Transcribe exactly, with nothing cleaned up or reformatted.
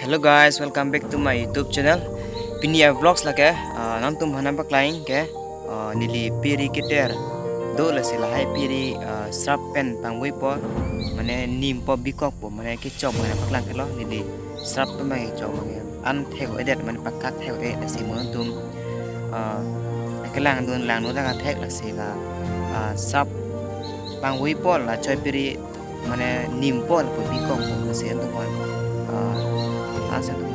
Hello guys, welcome back to my YouTube channel. Pini a-vlogs lake, ah, nangtum aphan nangpaklang ke, ah, neli piri keter do, lasi lahai piri, ah, srap pen pangvoi apot, mane nimpo bikokpo, mane kechok mane paklang kelo, neli srap pen pangvoi chok mane an thek-o-edet, mane pakak thek-o-e, lasi mo nangtum, ah, kelang dun lang no dang thek, lasi la, ah, srap pangvoi apot la choi piri mane nimpo lapu bikokpo, lasi nangtum aphan, ah, lason nangtum